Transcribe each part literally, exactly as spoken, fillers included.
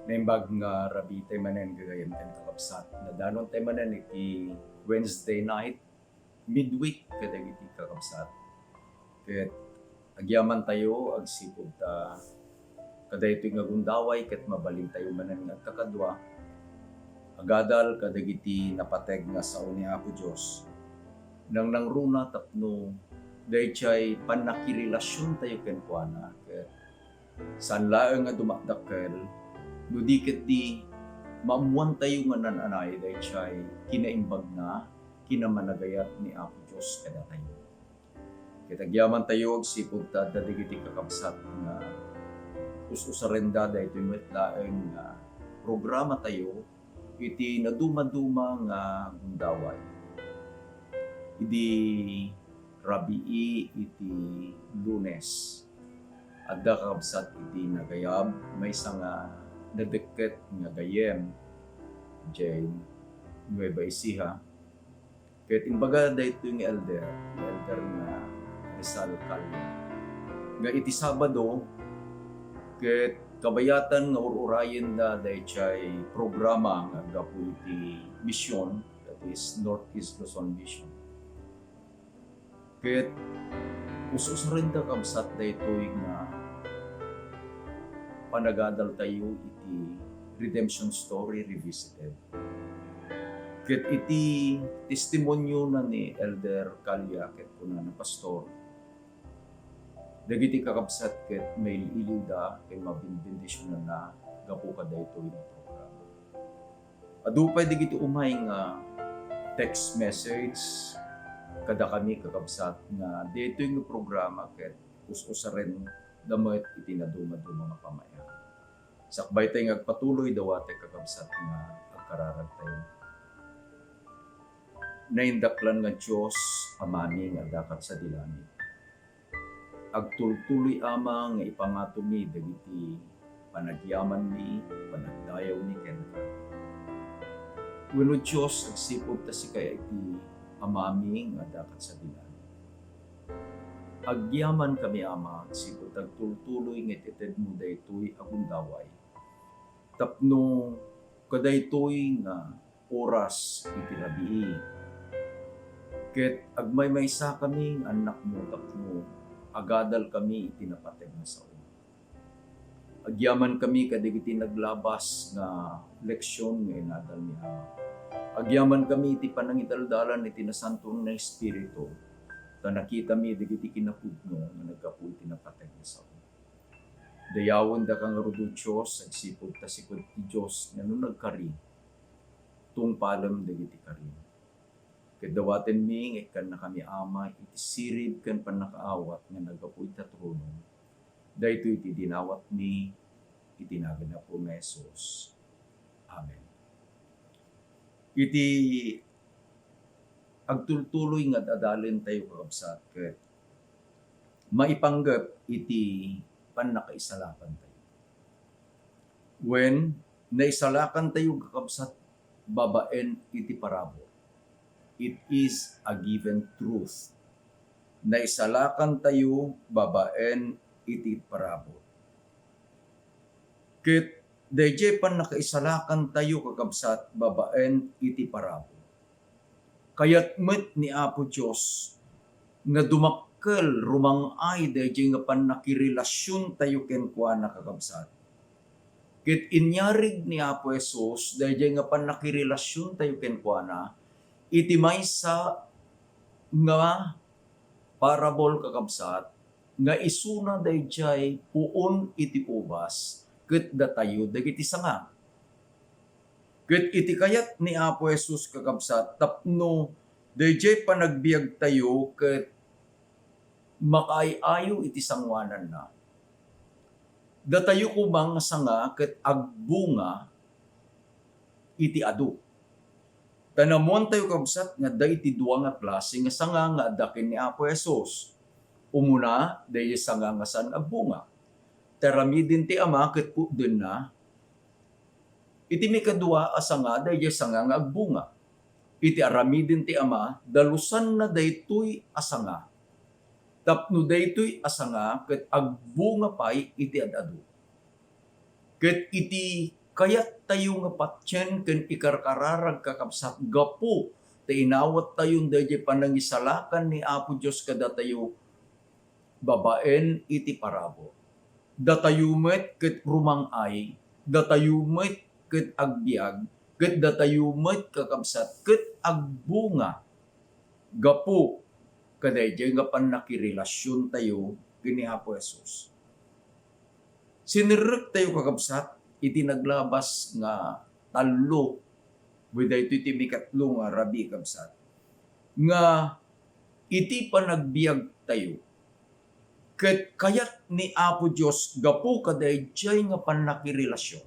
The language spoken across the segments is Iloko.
Naimbag nga rabii tayo manen, gagayyem ken kakabsat. Nadanon tayo manen iti Wednesday night, midweek kadagiti kakabsat. Ket agyaman tayo agsipud ta kadaytoy nga gundaway ket mabalin tayo manen nga agkakadua, agadal kadagiti napateg nga sao ni Apo Dios. Nangnangruna tapno daydiay pannakirelasion tayo kenkuana ket saan laeng nga dumakdakkel no di ketdi maammoan tayo nga naan-anay daydiay kinaimbagna, kinamanagayat ni Apo Dios kadatayo. Ket agyaman tayo agsipud ta adda dagiti kakabsat nga us-usarenda daytoy met laeng nga programa tayo iti nadumaduma nga gundaway. Idi rabii iti Lunes, adda kakabsat iti nagayab, maysa nga nadekket nga gayyem, diay Nueva Ecija. Ket imbaga daytoy nga elder, nga elder nga Rizal Calle, nga iti Sabado, ket kabayatan nga ur-urayenda daydiay programa nga aggapu iti Mission, that is Northeast Luzon Mission. Ket us-usarenda, kabsat, daytoy nga panagadal tayo iti Redemption Story Revisited. Ket iti testimonio na ni Elder Calle ket kunana, Pastor, dagiti kakabsat ket mail-iliwda ken mabinbendisionanna gapu kadaytoy nga programa. Adu pay dagiti umay nga text message kadakami, kakabsat, nga daytoy nga programa ket us-usarenda met iti nadumaduma nga pammayat. Sakbay tay nga agpatuloy, dawatay, kakabsat, nga agkararagtayo. Naindaklan nga Dios, Amami nga adda ket sadi langit, agtultuloy, Ama, nga ipangatomi dagiti panagyamanmi, panagdayawmi kenka. Wenno, Dios, agsipud ta sika iti Amami nga adda ket sadi langit, agyamankami, Ama, agsipud ta agtultuloy nga itedmo daytoy a gundaway tapno kadaytoy nga oras iti rabii, ket agmaymaysakami nga annakmo tapno agadalkami iti napateg nga sao. Agyamankami kadagiti naglabas nga leksion nga inadalmi, Ama. Agyamankami iti panangidaldalan iti Nasantoan nga Espiritu, ta nakitami dagiti kinapudno nga naggapu iti napateg nga sao. Dayawendaka ngarud, O Dios, agsipud ta sika ti Dios nga no nagkari, tungpalem dagiti karim. Ket dawatenmi nga ikkannakami, Ama, iti sirib ken pannakaawat nga naggapu ita tronom. Daytoy ti dinawatmi iti nagan ni Apo nga Jesus. Amen. Iti agtultuloy nga ad-adalentayo, kakabsat, ket maipanggep iti pannakaisalakantayo. Wen, naisalakantayo, kakabsat, babaen iti parabur. It is a given truth. Naisalakantayo babaen iti parabur. Ket daydiay pannakaisalakantayo, kakabsat, babaen iti parabur, kayat met ni Apo Dios nga dumakkel, rumang-ay daydiay nga pannakirelasiontayo kenkuana, kakabsat. Ket inyarig ni Apo Jesus daydiay nga pannakirelasiontayo kenkuana iti maysa nga parabur, kakabsat, nga isuna daydiay puon iti ubas ket datayo dagiti sanga. Ket iti kayat ni Apo Jesus, kakabsat, tapno daydiay panagbiagtayo ket makaay-ayo iti sangoananna, datayo koma nga sanga ket agbunga iti adu. Ta naammoantayo, kabsat, nga adda iti dua nga klase nga sanga nga adda ken ni Apo Jesus. Umuna, daydiay sanga nga saan nga agbunga. Ta aramiden ti Ama ket putdenna. Iti maikadua a sanga, daydiay sanga nga agbunga. Iti aramiden ti Ama, dalusanna daytoy a sanga, tapno daytoy a sanga ket agbunga pay iti ad-adu. Ket iti kayattayo nga patien ken ikarkararag, kakabsat, gapu ta inawattayon daydiay panangisalakan ni Apo Dios kadatayo babaen iti parabur. Datayo met ket rumang-ay, datayo met ket agbiag, ket datayo met, kakabsat, ket agbunga gapu kadaydiay nga pannakirelasiontayo ken ni Apo Jesus. Sinerrektayo, kakabsat, iti naglabas nga tallo, wen daytoy ti mikatlo nga rabii, kabsat, nga iti panagbiagtayo, ket kayat ni Apo Dios gapu kadaydiay nga pannakirelasion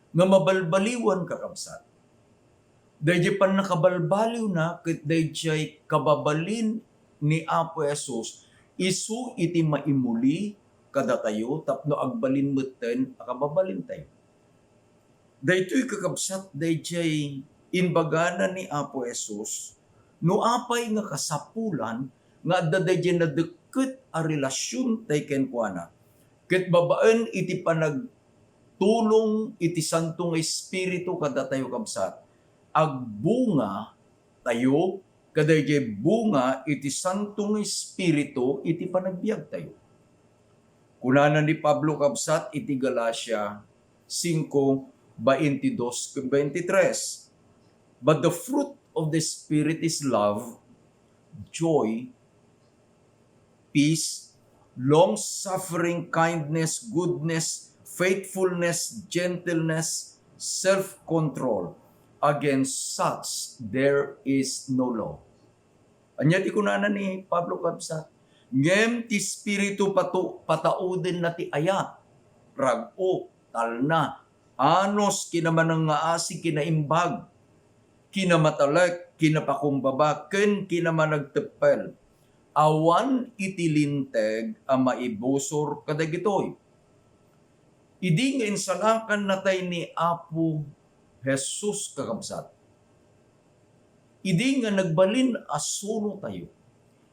nga mabalbaliwan, kakabsat. Daydiay pannakabalbaliwna ket daydiay kababalin ni Apo Jesus, isu iti maimuli kadatayo tapno agbalin metten a kababalintayo. Daytoy, kakabsat, daydiay imbagana ni Apo Jesus, no apay nga kasapulan nga adda daydiay nadekket a relasiontayo kenkuana, ket babaen iti panagtulong iti Santo nga Espiritu kadatayo, kabsat, agbunga tayo kadaydiay bunga iti Santo nga Espiritu iti panagbiagtayo. Kunana ni Pablo, kabsat, iti Galacia singko, baintidos ken baintitres, "But the fruit of the Spirit is love, joy, peace, long-suffering, kindness, goodness, faithfulness, gentleness, self-control. Against such there is no law." Ania ti kunana ni Pablo, kabsat? Ngem ti Espiritu patu-, pataudenna ti ayat, rag-o, talna, anus, kinamanangngaasi, kinaimbag, kinamatalek, kinapakumbaba, ken kinamanagteppel. Awan iti Linteg a maibusor kadagitoy. Idi nga insalakannatay ni Apo Jesus, kakabsat, idi nga nagbalin a surotayo,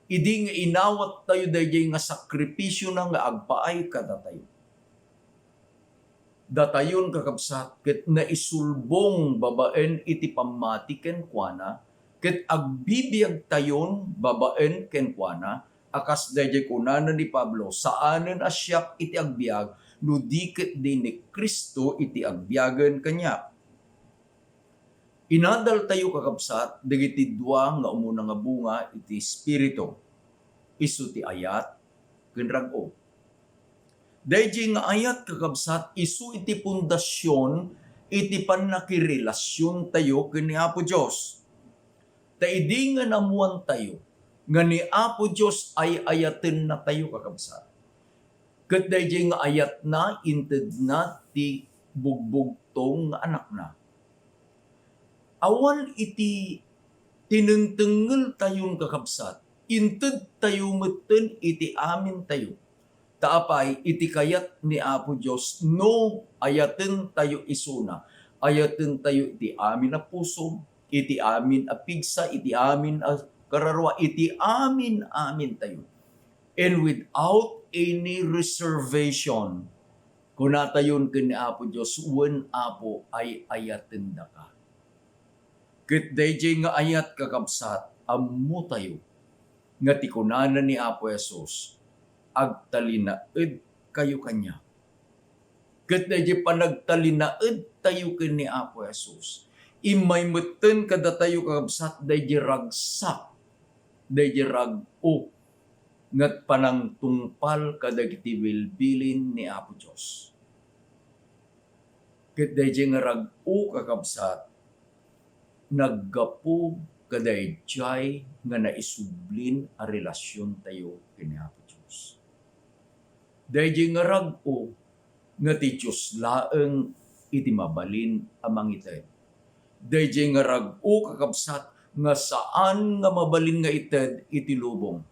idi nga inawattayo daydiay nga sakripisiona nga agpaay kadatayo, datayon, kakabsat, ket naisulbong babaen iti pammati kenkuana, ket agbibiagtayon babaen kenkuana, a kas daydiay kunana ni Pablo, "Saanen a siak iti agbiag, no di ketdi ni Cristo iti agbiagen kaniak." Inadaltayo, kakabsat, dagiti dua nga umuna nga bunga iti Espiritu, isu ti ayat ken rag-o. Daydiay nga ayat, kakabsat, isu iti pundasion iti pannakirelasiontayo ken ni Apo Dios. Ta idi nga naammoantayo nga ni Apo Dios ay-ayatennatayo, kakabsat, ket daydiay nga ayatna intedna ti bugbugtong nga Anakna. Awan iti tinengtengeltayon, kakabsat, intedtayo metten iti amintayo. Ta apay, iti kayat ni Apo Dios, no ayatentayo isuna, ayatentayo iti amin a puso, iti amin a pigsa, iti amin a kararua, iti amin-amintayo. And without any reservation, kunatayon ken ni Apo Dios, "Wen, Apo, ay-ayatendaka." Ket daydiay nga ayat, kakabsat, ammotayo nga ti kunana ni Apo Jesus, "Agtalinaedkayo kaniak." Ket daydiay panagtalinaedtayo ken ni Apo Jesus, immay metten kadatayo, kakabsat, daydiay ragsak, daydiay rag-o nga panangtungpal kadagiti bilbilin ni Apo Dios. Ket daydiay nga rag-o, kakabsat, naggapu kadaydiay nga naisublin a relasiontayo ken ni Apo Dios. Daydiay nga rag-o nga ti Dios laeng iti mabalin a mangited. Daydiay nga rag-o, kakabsat, nga saan nga mabalin nga ited iti lubong.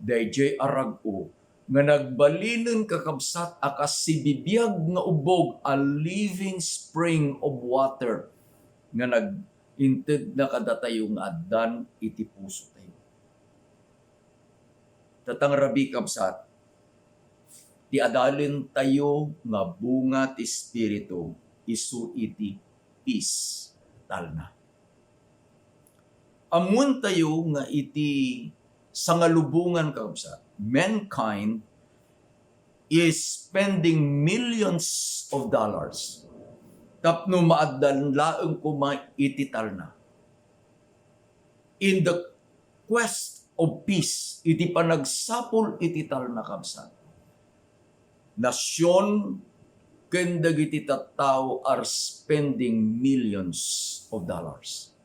Daydiay a rag-o nga nagbalinen, kakabsat, a kas sibibiag nga ubbog, a living spring of water, nga nag-, intedna kadatayo nga addan iti pusotayo. Tatang rabii, kabsat, Ti adalentayo nga bunga ti Espiritu isu iti peace, talna. Ammoentayo nga iti sangalubongan, kakabsat, mankind is spending millions of dollars tapno maaddan laeng koma iti talna. In the quest of peace, iti panagsapul iti talna, kabsat, nasion ken dagiti tattao are spending millions of dollars.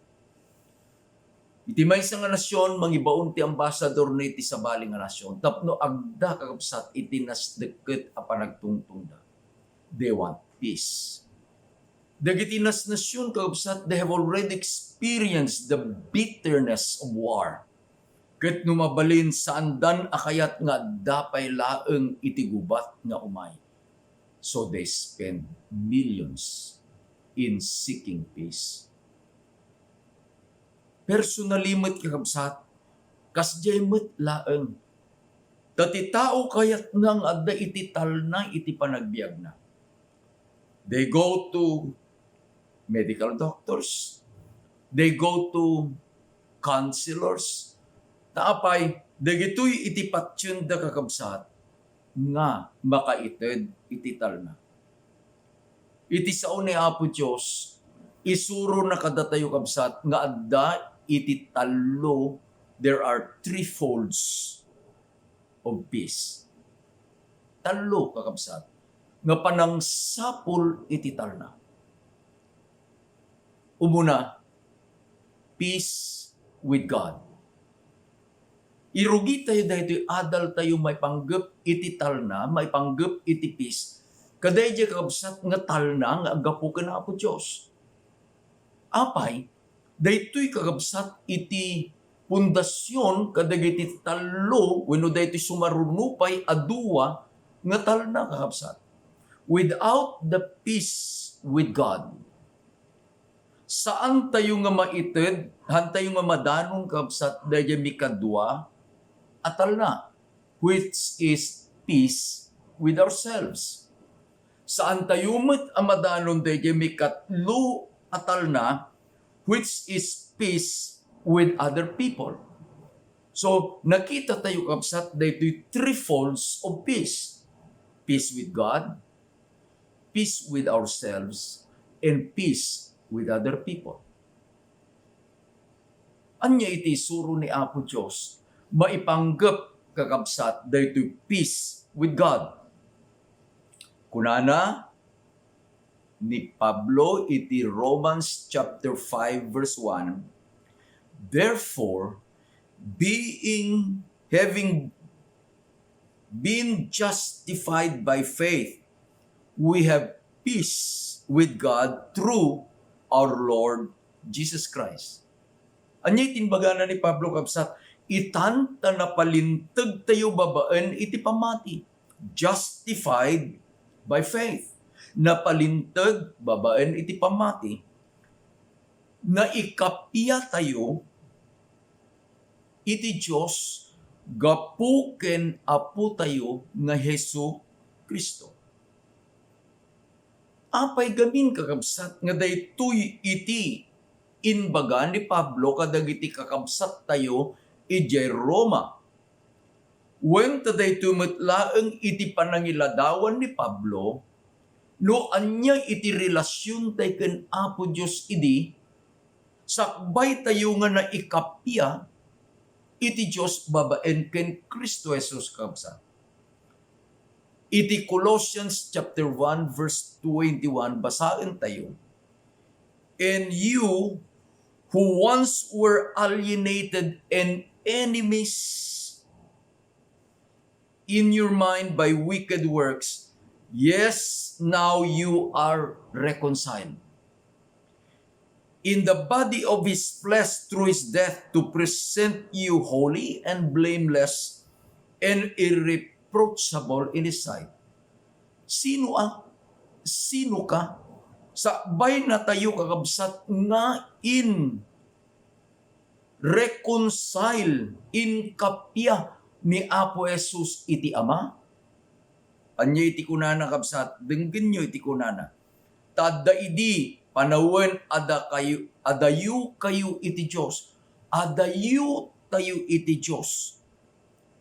Iti maysa nga nasion, mangibaon ti ambasadorna iti sabali nga nasion tapno agda, kakabsat, iti nasdekket a panagtungtongda. They want peace. Dagiti nasnasion, kakabsat, they have already experienced the bitterness of war. Ket no mabalin, saandan a kayat nga adda pay laeng iti gubat nga umay. So they spend millions in seeking peace. Personally met, kakabsat, kasdiay met laeng. Ta ti tao kayatna nga adda iti talna iti panagbiagna. They go to medical doctors. They go to counselors. Ta apay, dagitoy iti patienda, kakabsat, nga makaited iti talna. Iti sao ni Apo Dios, isurona kadatayo, kabsat, nga adda iti tallo, there are three folds of peace. Tallo, kakabsat, nga panangsapul iti talna. Umuna, peace with God. Irugitayo daytoy adaltayo maipanggep iti talna, maipanggep iti peace, kadaydiay, kakabsat, nga talna nga aggapu ken Apo Dios. Apay, daytoy, kakabsat, iti pundasion kadagiti tallo wenno daytoy sumaruno pay a dua nga talna, kakabsat. Without the peace with God, saantayo nga maited, saantayo nga madanon, kabsat, daydiay mikadua a talna, which is peace with ourselves. Saantayo met a madanon daydiay mikatlo a talna, which is peace with other people. So, nakitatayo, kabsat, daytoy three folds of peace. Peace with God, peace with ourselves, and peace with other people. Ania iti isuro ni Apo Dios maipanggep, kakabsat, daytoy peace with God? Kunana ni Pablo iti Romans chapter five, verse one, "Therefore, being, having been justified by faith, we have peace with God through our Lord Jesus Christ." Ania iti imbagana ni Pablo, kabsat? Itan ta napalintegtayo babaen iti pammati. Justified by faith. Napalinteg babaen iti pammati. Naikapiatayo iti Dios gapu ken Apotayo nga Jesu-Cristo. Apay gamin, kakabsat, nga daytoy iti imbaga ni Pablo kadagiti kakabsattayo idiay Roma? Wen, ta daytoy met laeng iti panangiladawan ni Pablo, no ania iti relasiontayo ken Apo Dios idi, sakbaytayo nga naikappia iti Dios babaen ken Cristo Jesus, kabsat. Iti Colossians chapter one, verse twenty-one, basaentayo, "And you who once were alienated and enemies in your mind by wicked works, yes, now you are reconciled in the body of his flesh through his death, to present you holy and blameless and irreproachable in his sight." Sino a-, sino ka? Sakbay natayo, kakabsat, nga in reconcile, inkappia ni Apo Jesus iti Ama. Ania iti kunana, kabsat? Denggenyo iti kunana. Ta adda idi panawen a dakayo, adayokayo iti Dios. Adayotayo iti Dios.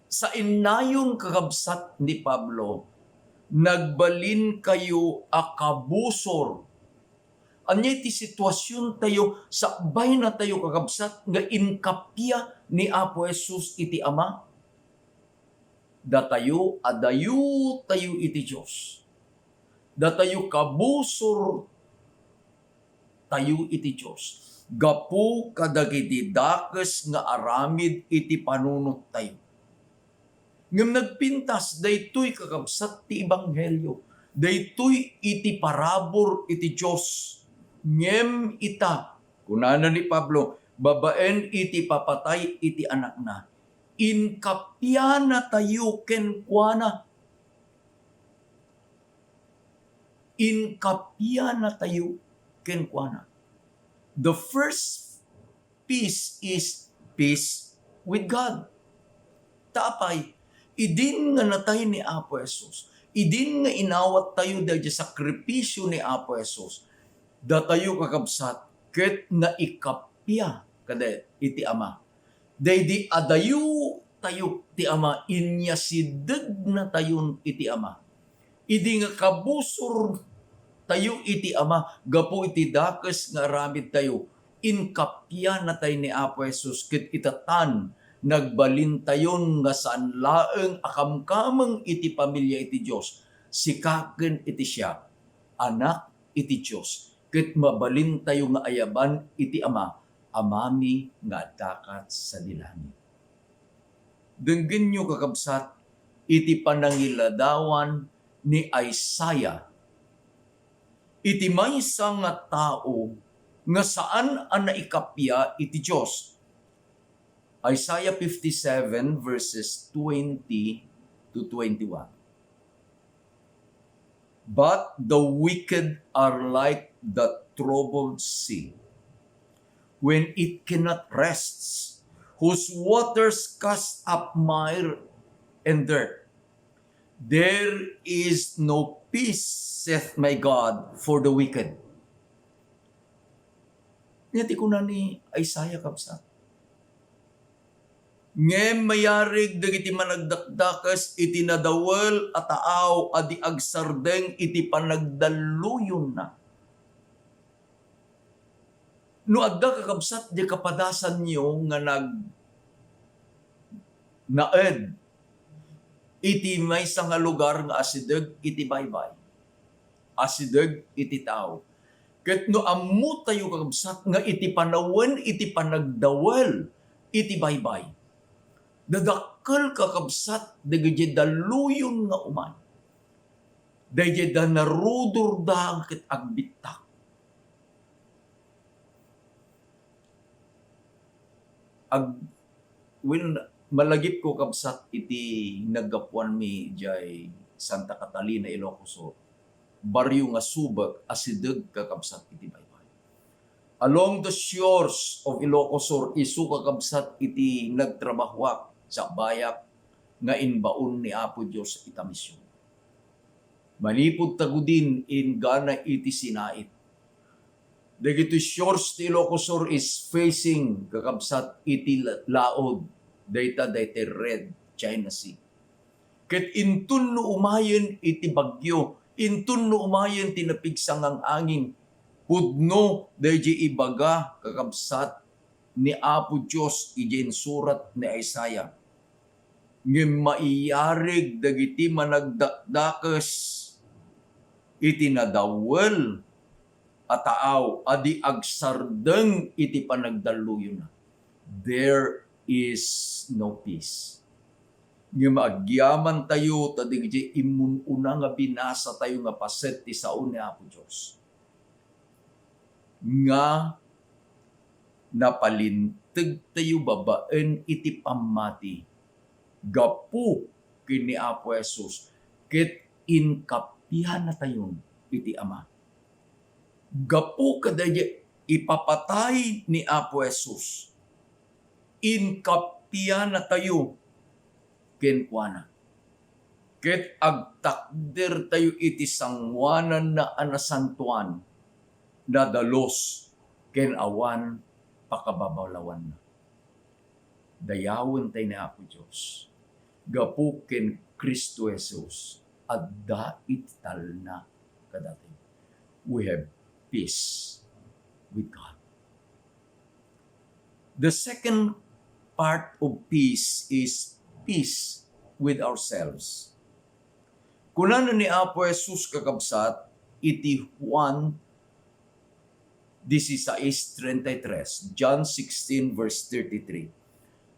Sainnayon, kakabsat ni Pablo, nagbalinkayo a kabusor. Ania iti situasiontayo, sakbaynatayo, kakabsat, nga inkappia ni Apo Jesus iti Ama? Datayo, adayotayo iti Dios. Datayo, kabusortayo iti Dios gapu kadagiti dakes nga aramid iti panunottayo. Ngem nagpintas daytoy, kakabsat, ti ebanghelio. Daytoy iti parabur iti Dios. Ngem ita, kunana ni Pablo, babaen iti papatay iti Anakna, inkappianatayo kenkuana. Inkappianatayo kenkuana. The first peace is peace with God. Ta apay, idin nga natay ni Apo Jesus, idin nga inawattayo daydi sakripisio ni Apo Jesus, datayo, kakabsat, ket naikappia kada iti Ama. Daydi adayotayo ti Ama, inyasidegnatayon iti Ama. Idi nga kabusortayo iti Ama gapu iti dakes nga aramidtayo, inkappianatay ni Apo Jesus ket itatan nagbalintayon nga saan laeng a kamkameng iti pamilia iti Dios, sika ken iti siak, anak iti Dios, ket mabalintayo nga ayaban iti Ama, Amami nga addakat sadi langit. Denggenyo, kakabsat, iti panangiladawan ni Isaiah iti maysa nga tao nga saan a naikappia iti Dios. Isaiah fifty-seven, verses twenty to twenty-one. But the wicked are like the troubled sea, when it cannot rest, whose waters cast up mire and dirt. There is no peace, saith my God, for the wicked. Ania ti kuna ni Isaiah, kabsat? Ngem mayarig dagiti managdakdakes iti nadawel a taaw a di agsardeng iti panagdalluyonna. No adda, kakabsat, di kapadasanyo nga nag-, naed iti maysa nga lugar nga asideg iti baybay, asideg iti tao. Ket no ammotayo, kakabsat, nga iti panawen iti panagdawel iti baybay, dadakkel, kakabsat, dagiti dalluyon nga umay. Daydiay da narudor da ket agbittak. Ag-, well, malagipko, kabsat, iti naggapuanmi idiay Santa Catalina, Ilocos Sur. Barrio nga Subac, asideg, kakabsat, iti baybay. Along the shores of Ilocos Sur, isu, kakabsat, iti nagtrabahoak, sakbayak, nga imbaon ni Apo Dios ita mision. Manipud Tagudin, inggana iti Sinait. Dagitoy shores ti Ilocos Sur is facing, kakabsat, iti la-, laod, dayta, dayta red, China Sea. Ket inton no umayen iti bagyo, inton no umayen ti napigsangang angin, pudno daydiay ibaga, kakabsat, ni Apo Dios idiay insurat ni Isaiah. Ngem maiyarig dagiti managdakdakes iti nadawel a taaw a di agsardeng iti panagdalluyonna. There is no peace. Ngem agyamantayo ta dagiti immun-una nga binasatayo nga paset ti sao ni Apo Dios, nga napalintegtayo babaen iti pammati gapu ken ni Apo Jesus, ket inkappianatayon iti Ama. Gapu kadaydi ipapatay ni Apo Jesus, inkappianatayo kenkuana. ket agtakdertayo iti sangoananna a nasantoan, nadalus, ken awan pakababalawanna. Dayawentay ni Apo Dios. Gapu ken Cristo Jesus, adda iti talna kadatayo. We have peace with God. The second part of peace is peace with ourselves. Kunana ni Apo Jesus, kakabsat, iti Juan dieciséis treinta y tres, John sixteen verse thirty-three,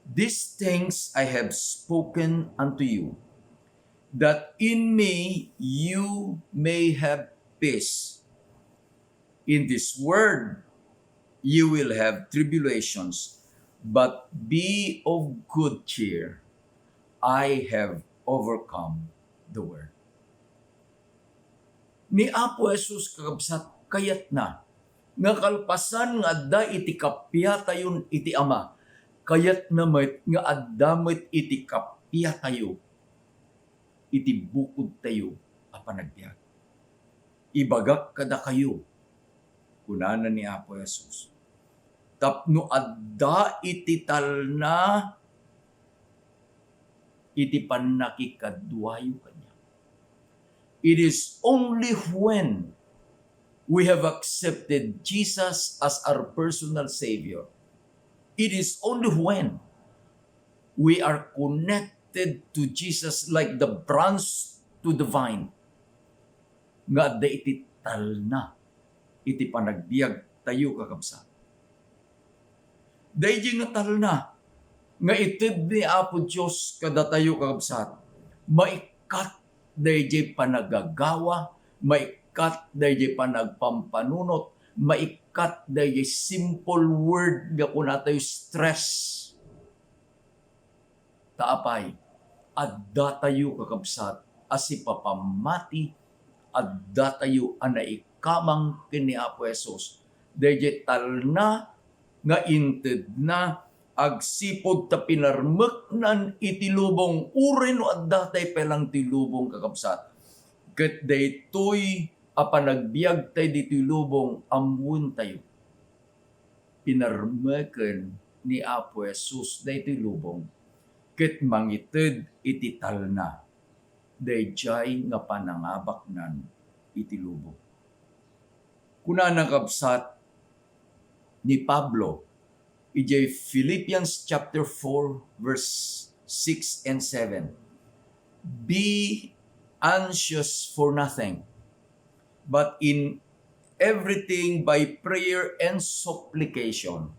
"These things I have spoken unto you, that in me you may have peace. In this world you will have tribulations, but be of good cheer. I have overcome the world." Ni Apo Jesus, kakabsat, kayatna nga kalpasan nga adda iti kappia tayo iti Ama, kayatna met nga adda met iti kappia tayo iti bukod tayo a panagbiag. Ibagak kadakayo, kunana ni Apo Jesus, tapno adda iti talna iti pannakikaduayo kaniak. It is only when we have accepted Jesus as our personal Savior, it is only when we are connected to Jesus like the branch to the vine, nga adda iti talna iti panagbiag tayo, kakabsat. Daydi nga talna nga ited ni Apo Dios kadatayo, kakabsat, maikkat daydi panagagawa, maikkat daydi panagpampanunot, maikkat daydi simple word nga kunatayo stress. Ta apay, addatayo, kakabsat, a sipapammati, addatayo a naikamang ken ni Apo Jesus. Daydiay talna nga intedna agsipud ta pinarmeknan iti lubong, uray no adda tay pay lang ti lubong, kakabsat. Ket daytoy a panagbiagtay ditoy lubong, ammoentayo. Pinarmeken ni Apo Jesus daytoy lubong, ket mangited iti talna daydiay nga panangabaknan iti lubong. Kunana, kabsat, ni Pablo idiay Philippians chapter four, verse six and seven, "Be anxious for nothing, but in everything by prayer and supplication,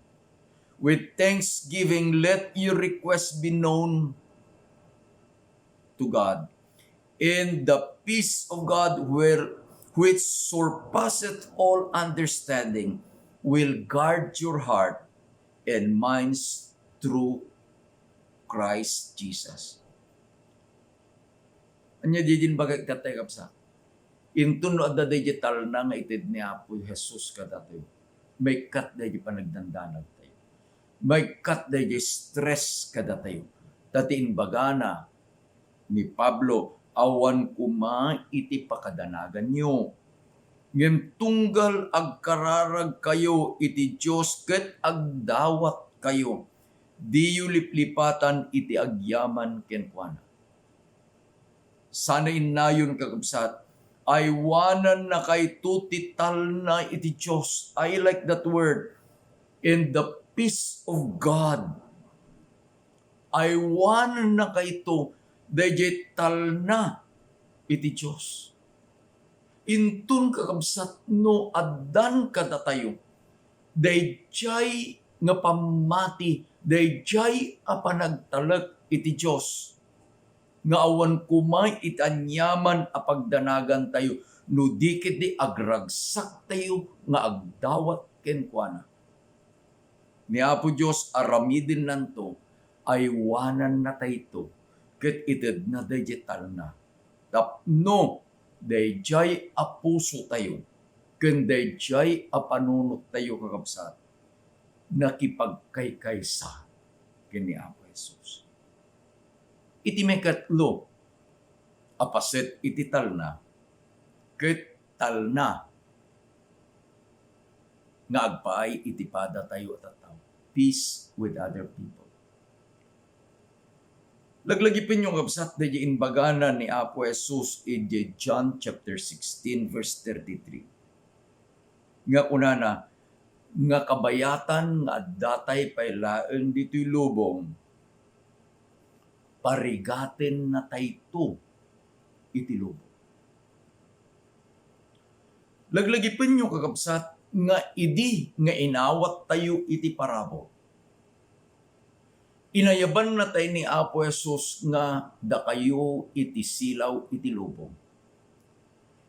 with thanksgiving, let your requests be known to God. And the peace of God, where, which surpasseth all understanding, will guard your heart and minds through Christ Jesus." Ania diay imbaga ket tay, kabsat? Inton no adda daydiay talna nga ited ni Apo Jesus kadatayo, maikkat daydiay panagdandanagtayo. Maikkat daydiay stress kadatayo. Ta ti imbagana ni Pablo, awan koma iti pakadanaganyo. Ngem tunggal agkararagkayo iti Dios ket agdawatkayo, diyo liplipatan iti agyaman kenkuana. Sana innayon, kakabsat, aywanannakayto ti talna iti Dios. I like that word. And the peace of God. Aywanannakayto daydiay talna iti Dios. Inton, kakabsat, no addan kadatayo daydiay nga pammati, daydiay a panagtalek iti Dios, nga awan koma iti aniaman a pagdanagantayo, no di ketdi agragsaktayo nga agdawat kenkuana. Ni Apo Dios aramidennanto, aywanannatayto, ket itedna daydiay talna. Tapno daydiay a pusotayo ken daydiay a panunottayo, kakabsat, nakipagkaykaysa ken ni Apo Jesus. Iti maikatlo, a paset iti talna, ket talna nga agpaay iti padatayo a tattao. Peace with other people. Laglagipenyo, kabsat, daydi imbagana ni Apo Jesus iti John chapter sixteen, verse thirty-three. Nga kunana, nga kabayatan nga addatay pay laeng ditoy lubong, parigatennatayto iti lubong. Laglagipenyo, kakabsat, nga idi nga inawattayo iti parabur, inayabannatay ni Apo Jesus nga dakayo iti silaw iti lubong.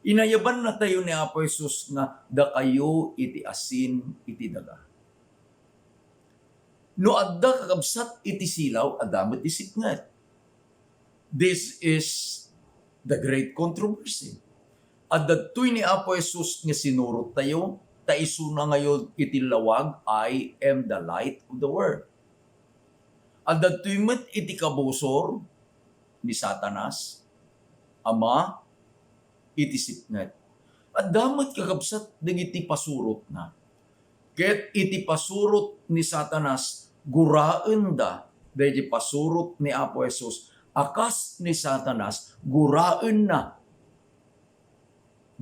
Inayabannatayo ni Apo Jesus nga dakayo iti asin iti daga. No adda, kakabsat, iti silaw, adda met ti sipnget. This is the great controversy. Adda ditoy ni Apo Jesus nga sinurottayo, ta isuna ngayon iti lawag, "I am the light of the world." Adda ditoy met iti kabusor ni Satanas, ama iti sipnget. Adda met, kakabsat, dagiti pasurotna. Ket iti pasurot ni Satanas, guraenda daydi pasurot ni Apo Jesus, a kas ni Satanas, guraenna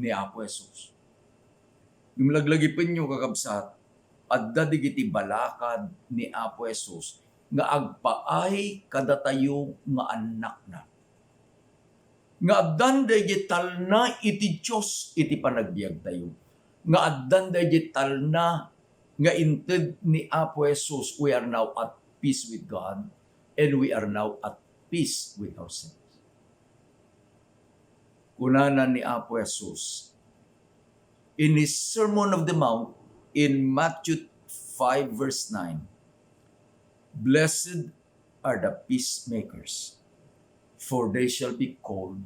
ni Apo Jesus. Ngem laglagipenyo, kakabsat, adda dagiti balakad ni Apo Jesus nga agpaay kadatayo nga annakna. Nga addan daydi talna iti Dios iti panagbiagtayo. Nga addan daydi talna nga inted ni Apo Jesus. We are now at peace with God and we are now at peace with ourselves. Kunana ni Apo Jesus in his Sermon of the Mount in Matthew five verse nine, "Blessed are the peacemakers, for they shall be called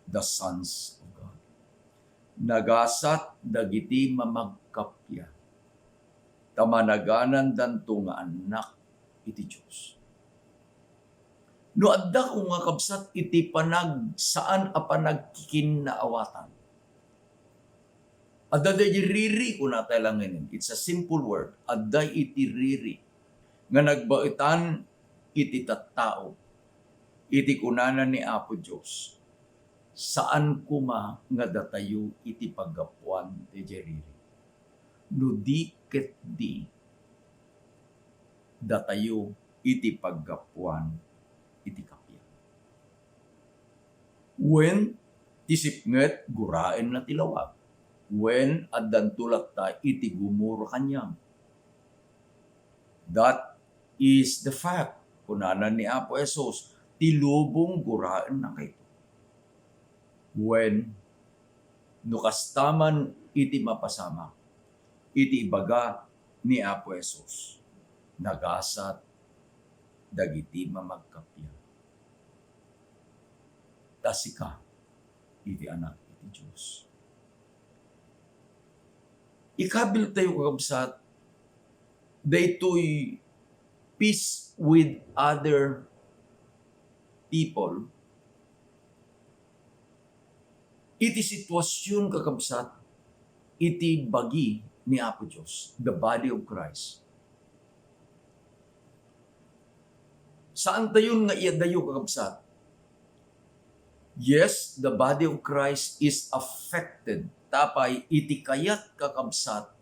the sons of God." Nagasat dagiti mamagkappia, ta managanandanto nga annak iti Dios. No adda koma, kabsat, iti panag-, saan a panagkikinnaawatan, adda daydi riri, kunatay laengen. It's a simple word. Adda iti riri nga nagbaetan iti tattao. Iti kunana ni Apo Dios, saan koma nga datayo iti paggapuan daydi riri. No di ket di datayo iti paggapuan iti kappia. Wen, ti sipnget, guraenna ti lawag. Wen, addanto latta iti gumura kaniam. That is the fact. Kunana ni Apo Jesus, ti lubong guraenna kayto. Wen, no kasta man iti mapasamak, iti ibaga ni Apo Jesus, nagasat dagiti mamagkappia. Ta sika iti Anak iti Dios. Ikabiltayo, kakabsat, daytoy peace with other people iti sitwasyon, kakabsat, iti bagi ni Apo Dios, the body of Christ. Saantayon nga iadayo, kakabsat. Yes, the body of Christ is affected. Tapay iti kayat, kakabsat,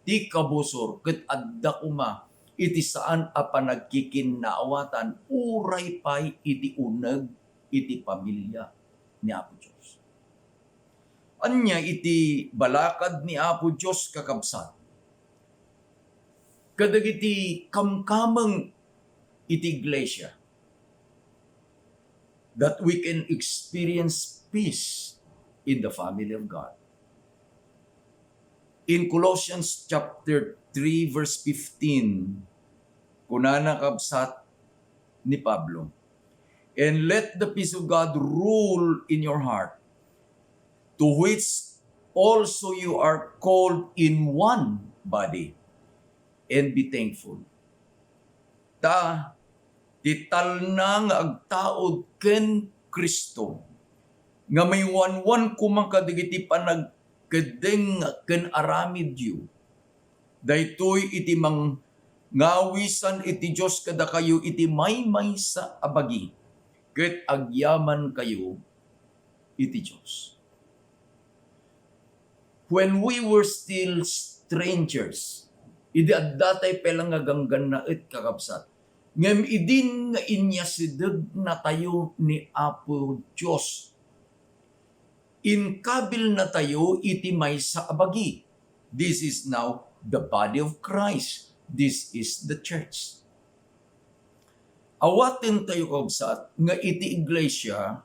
ti kabusor ket adda koma iti saan a panagkikinnaawatan uray pay iti uneg iti pamilia ni Apo Dios. Ania iti balakad ni Apo Dios, kakabsat, kadagiti kamkameng iti iglesia, that we can experience peace in the family of God? In Colossians chapter three, verse fifteen, kunana, kabsat, ni Pablo, "And let the peace of God rule in your heart, to which also you are called in one body, and be thankful." Ta, ti talna nga agtaud ken Cristo, nga maiwanwan koma kadagiti panagkeddeng ken aramidyo. Daytoy iti mangngawisan iti Dios kadakayo iti maymaysa a bagi, ket agyamankayo iti Dios. When we were still strangers, idi addatay pay la nga ganggannaet, kakabsat, ngem idin nga inyasideg natayo ni Apo Dios, inkabil natayo iti maysa a bagi. This is now the body of Christ. This is the church. Awaten tayo, kabsat, nga iti iglesia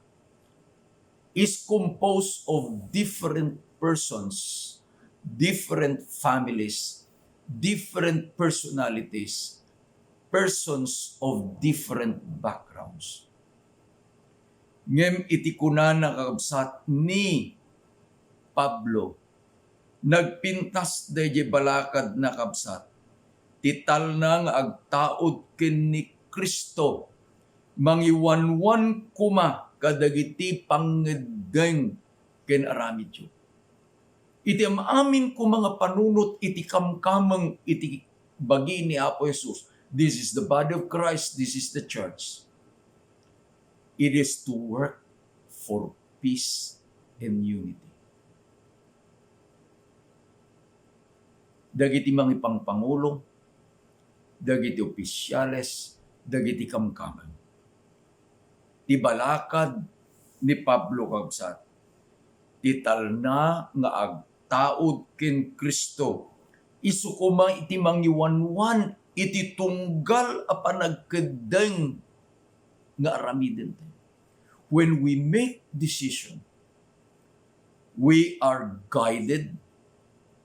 is composed of different persons, different families, different personalities, persons of different backgrounds. Ngem iti kunana, kakabsat, ni Pablo, nagpintas daydiay balakadna, kabsat, ti talna nga agtaud ken ni Cristo, mangiwanwan koma kadagiti pangngeddeng ken aramidyo. Iti am-amin koma nga panunot iti kamkameng iti bagi ni Apo Jesus, this is the body of Christ, this is the church. It is to work for peace and unity. Dagiti mangipangpangulo, dagiti opisyales, dagiti kamkameng. Ti balakad ni Pablo, kabsat, ti talna nga agtaud ken Cristo, isu koma iti mangiwanwan iti tunggal a panagkeddeng nga aramidentayo. When we make decision, we are guided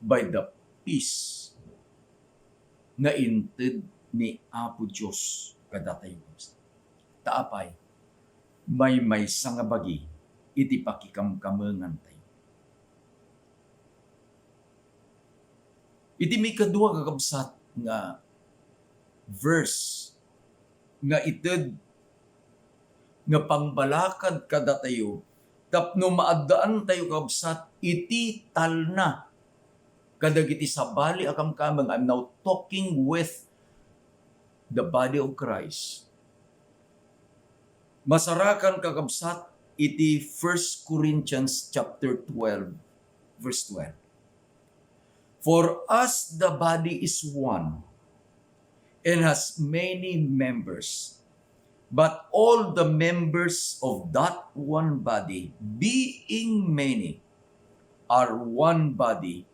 by the peace nga inted ni Apo Dios kadatayo. Ta apay, maymaysa nga bagi iti pakikamkamengantayo. Iti maikadua, kakabsat, nga verse nga ited nga pangbalakad kadatayo tapno maaddaantayo, kabsat, iti talna kadagiti sabali a kamkameng. I'm now talking with the body of Christ. Masarakan, kakabsat, iti First Corinthians chapter twelve, verse twelve. For as the body is one, and has many members, but all the members of that one body, being many, are one body,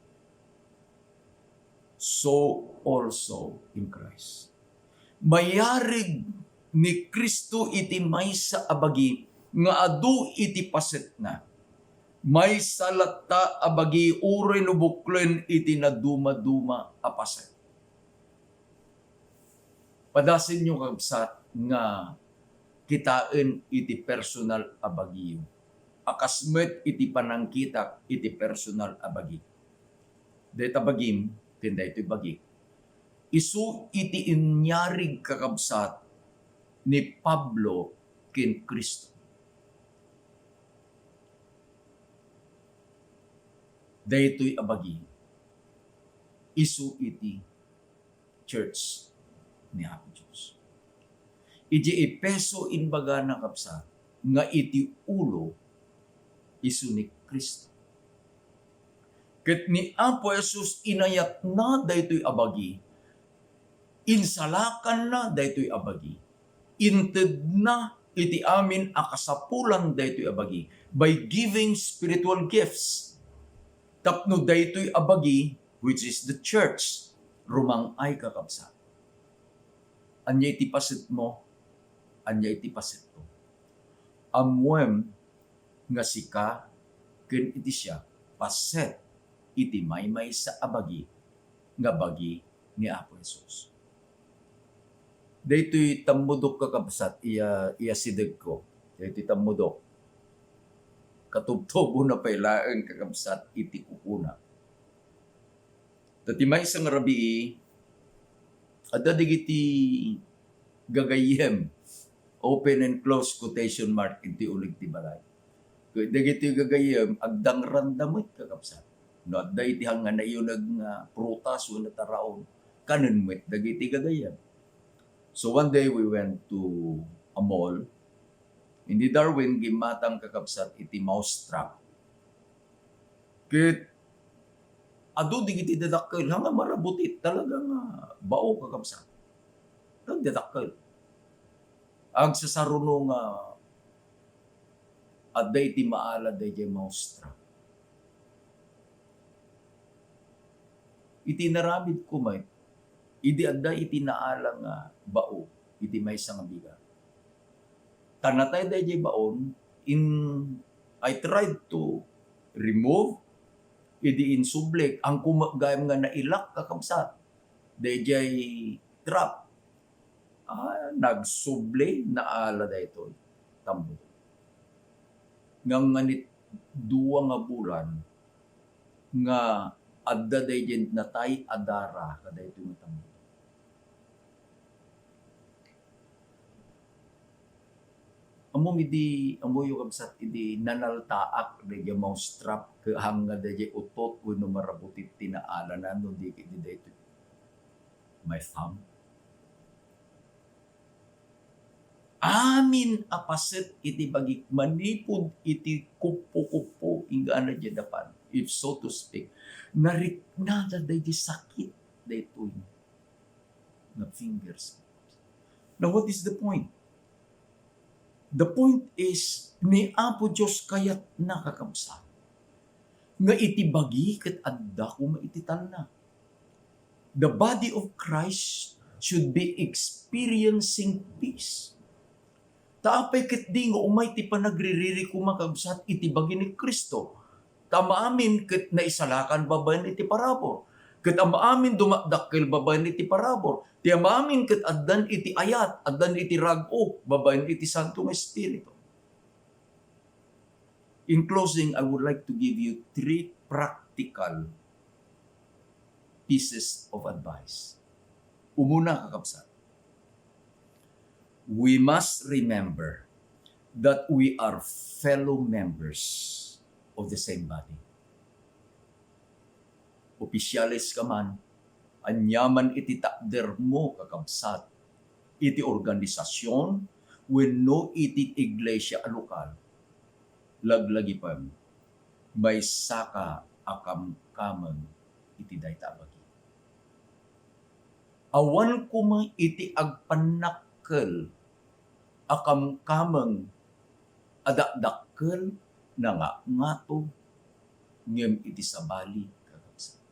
so also in Christ. Mayarig ni Cristo iti maysa a bagi nga adu iti pasetna. Maysa latta a bagi uray no buklen iti nadumaduma a paset. Padasenyo, kabsat, nga kitaen iti personal a bagiyo a kas met iti panangkitak iti personal a bagi. Dayta bagim ken daytoy bagik isu iti inyarig, kakabsat, ni Pablo ken Cristo. Daytoy a bagi isu iti church ni Apo Dios. Idiay Efeso, imbagana, kabsat, nga iti ulo isu ni Cristo. Ket ni Apo Jesus inayatna daytoy a bagi, insalakanna daytoy a bagi, intedna iti amin a kasapulan daytoy a bagi by giving spiritual gifts. Tapno daytoy a bagi, which is the church, rumang-ay, kakabsat. Ania iti pasetmo? Ania iti pasetko? Ammoem nga sika ken iti siak paset iti maymaysa a bagi nga bagi ni Apo Jesus. Daytoy tammudok, kakabsat, iya, iya sidegko. Daytoy tammudok. Katubtubona pay laeng, kakabsat, iti kukuna. Ta ti maysa nga rabii, adda dagiti gagayyem Open and close quotation mark iti uleg ti balay. Ket dagitoy gagayyem, agdangranda met, kakabsat. No adda iti hang nga naiyuneg nga prutas wenno taraon, kanen met dagiti gagayyem. So one day we went to a mall. Idi Darwin, gimmatang, kakabsat, iti mousetrap. Ket adu dagiti dadakkel, hanga marabutit, talaga nga bao, kakabsat. Dagdadakkel. Agsasaruno nga adda iti maala daydiay mousetrap. Iti inaramidko met, idi adda iti naala nga bao iti maysa nga bigat, ta natay daydiay baon, in, I tried to remove, idi insublik, haanko met gayam nga nailak, kakabsat, daydiay trap. Ah, nagsubli, naala daytoy tambutol. Ngangnganit dua nga bulan nga adda daydiay natay a dara kadaytoy nga tambutol. Ammom idi, ammoyo, kabsat, idi nanaltaak daydiay mousetrap, ket hanga daydiay utot wenno marabutit ti naalanan no di ket daytoy my thumb. Amin a paset iti bagik manipud iti kuppo-kuppo inggana diay dapan, if so to speak, nariknada daydi sakit daytoy nga fingers. Now, what is the point? The point is, ni Apo Dios kayatna, kakabsat, nga iti bagi ket adda koma iti talna. The body of Christ should be experiencing peace. Ta apay ket di nga umay ti panagririri koma, kakabsat, iti bagi ni Cristo? Ta amin ket naisalakan babaen iti parabur. Ket amin dumadakkel babaen iti parabur. Ti amin ket addan iti ayat, addan iti rag-o babaen iti Santo nga Espiritu. In closing, I would like to give you three practical pieces of advice. Umuna, kakabsat, we must remember that we are fellow members of the same body. Opisyales ka man, aniaman iti takdermo, kakabsat, iti organisasyon wenno iti iglesia a lokal, laglagipem, maysaka a kamkameng iti dayta a bagi. Awan koma iti agpannakkel a kamkameng a dakdakkel, nangatngato, ngem iti sabali, kakabsat.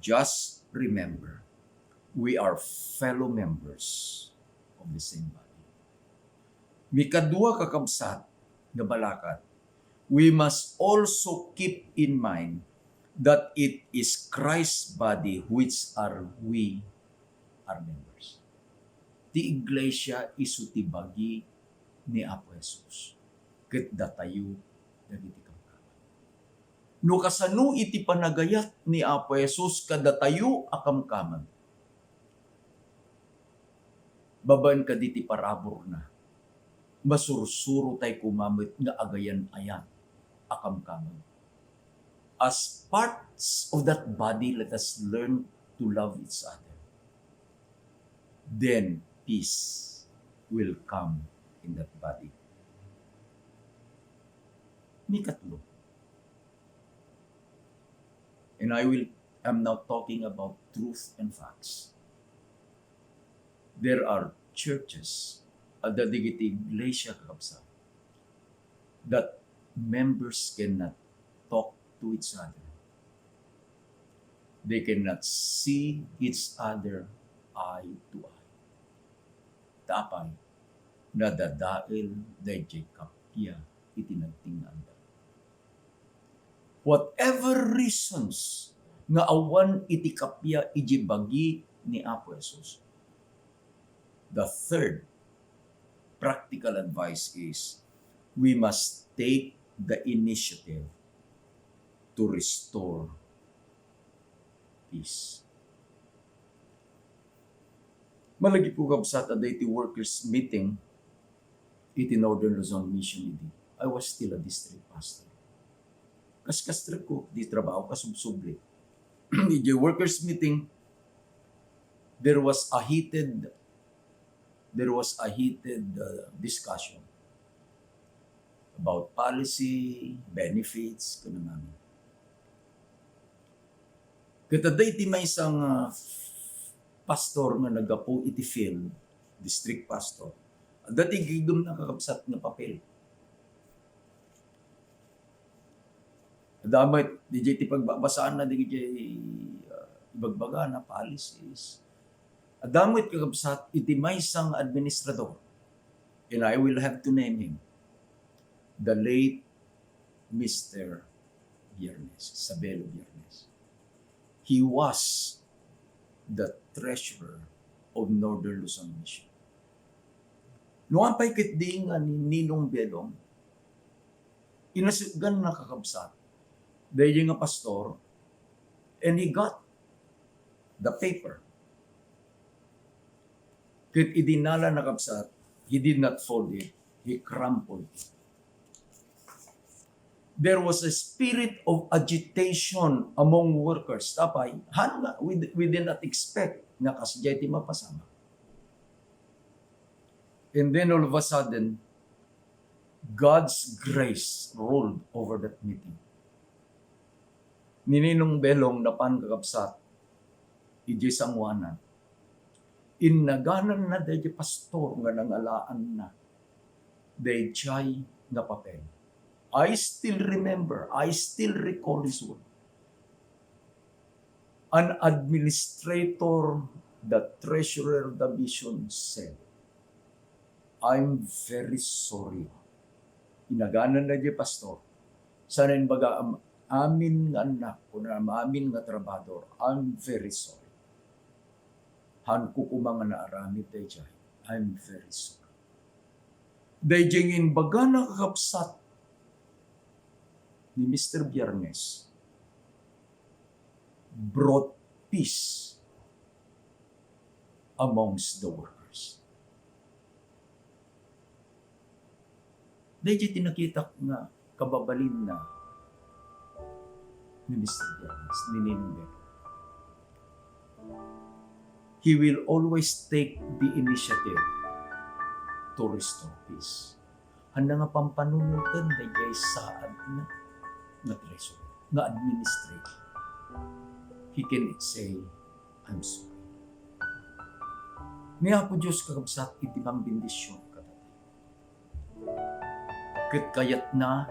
Just remember, we are fellow members of the same body. Mikadua, kakabsat, nga balakat, we must also keep in mind that it is Christ's body which are we are members. Ti iglesia isu ti bagi ni Apo Jesus, ket datayo dagiti kamkameng. No kasano iti panagayat ni Apo Jesus kadatayo a kamkameng, babaen kaditi paraburna, masursuro tay koma met nga agayan-ayat a kamkameng. As parts of that body, let us learn to love each other. Then peace will come in that body. Mikatlo, and I will, I'm now talking about truth and facts. There are churches, adda dagiti iglesia, kakabsat, that members cannot talk to each other. They cannot see each other eye to eye. Ta apay? Nadadael daydiay kappia iti nagtingnganda. Whatever reasons nga awan iti kappia idiay bagi ni Apo Jesus, the third practical advice is, we must take the initiative to restore peace. Malagipko, kabsat, a daytoy workers meeting iti Northern Luzon Mission idi, I was still a district pastor. Kaskastrekko ti trabaho, kasubsubli. Iti workers meeting, there was a heated, there was a heated, uh, discussion about policy, benefits, ken amin. Ket adda iti maysa nga pastor nga naggapu iti field, district pastor. Adda ti gigimna, kakabsat, nga papel. Adda met, diay ti pagbabasaanna, diay, ah, ibagbagana, policies. Adda met, kakabsat, iti maysa nga administrador. And I will have to name him. The late Mister Biernes, Sabelo Biernes. He was the treasurer of Northern Luzon Mission. No apay ketdi nga ni Ninong Belong, inasitganna, kakabsat, daydi nga pastor, and he got the paper. Ket idi nalana, kakabsat, he did not fold it, he crumpled it. There was a spirit of agitation among workers. Apay, haan nga, we, we did not expect nga kasdiay ti mapasamak. And then all of a sudden, God's grace ruled over that meeting. Ni Ninong Belong napan, kakabsat, idiay sangoanan. Innagananna daydi pastor nga nangalaanna daydiay nga papel. I still remember, I still recall his word. An administrator, the treasurer of the mission said, "I'm very sorry." Innagananna daydi pastor. Saan imbaga, am-, amin nga annak, kuna, amin nga trabahador, "I'm very sorry. Haanko koma nga naaramid daydiay. I'm very sorry." Daydiay nga imbagana, kakabsat, ni Mister Biernes brought peace amongst the workers. Daydiay ti nakitak nga kababalinna ni Mister Biernes, ni Ninong Bebong. He will always take the initiative to restore peace. Haan nga pampanunoten daydiay saadna nga treasurer, nga administrator. He can say, "I'm sorry." Ni Apo Dios, kakabsat, iti mangbendision kadatayo. Ket kayatna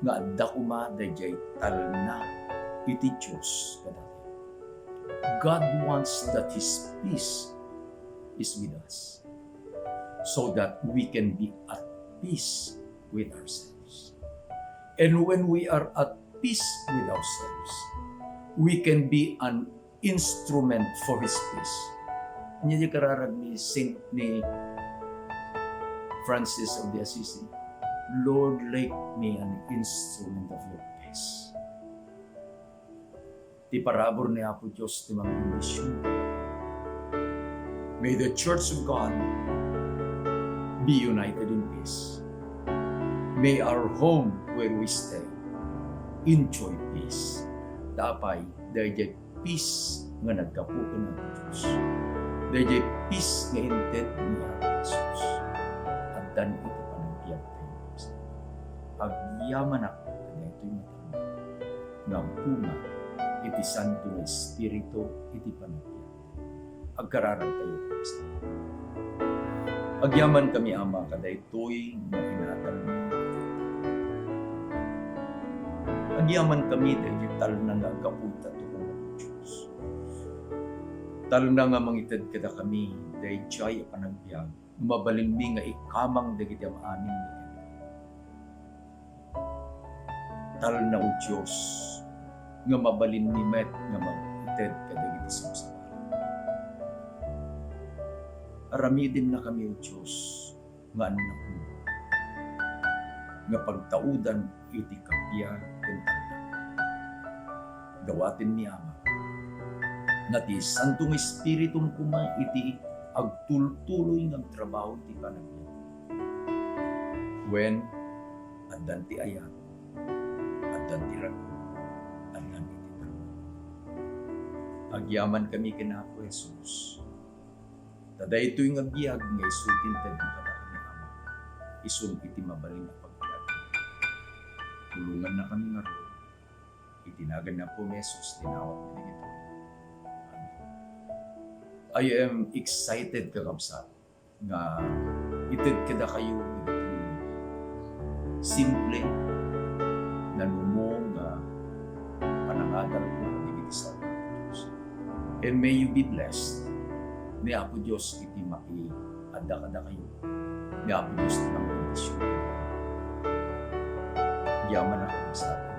nga adda koma daydiay talna iti Dios kadatayo. God wants that His peace is with us, so that we can be at peace with ourselves. And when we are at peace with ourselves, we can be an instrument for His peace. Ania diay kararag ni Saint, ni Francis of the Assisi? "Lord, make me an instrument of your peace." Ti parabur ni Apo Dios ti mangbendision. May the Church of God be united in peace. May our home where we stay enjoy peace. Ta apay, daydiay peace nga naggapu ken Apo Dios. Daydiay peace nga inted ni Apo Jesus. Addan iti panagbiag tayo. Agyamanak daytoy nga talna nga agbunga iti Santo nga Espiritu iti panagbiag. Agkararag tayo. Agyaman kami, Ama, kadaytoy nga inatagmi. Agyaman kami daydi talna nga aggapu ita, Apo Dios. Talna nga mangited kadakami daydiay a panagbiag, nga mabalinmi nga ikamang dagiti am-amin nga ited. Talna, O Dios, nga mabalinmi met nga mangited kadagiti sabsabali. Aramidenna kami, O Dios, nga annakmo, nga pagtaudan iti kappia ken talna. Dawatenmi, Ama, nga ti Santo nga Espiritum koma iti Agtultuloy nga agtrabaho ti panagbiag. Wen, addan ti ayat, addan ti ranon, addan iti tarong. Agyamankami ken Apo Jesus. Ta daytoy nga biag nga isu ti intedmo kadakami, Ama, isun iti mabalin a pagbiag. Tulongannakami ngarud. Iti nagan ni Apo Jesus, dinawat mi dagitoy. Amen. I am excited, kakabsat, nga ited kadakayo iti simple, nanumo nga panangadal ko dagiti salmo ti Dios. And may you be blessed ni Apo Dios iti makiadda kadakayo. Ni Apo Dios ti mangbendision. Yaman a, kakabsat.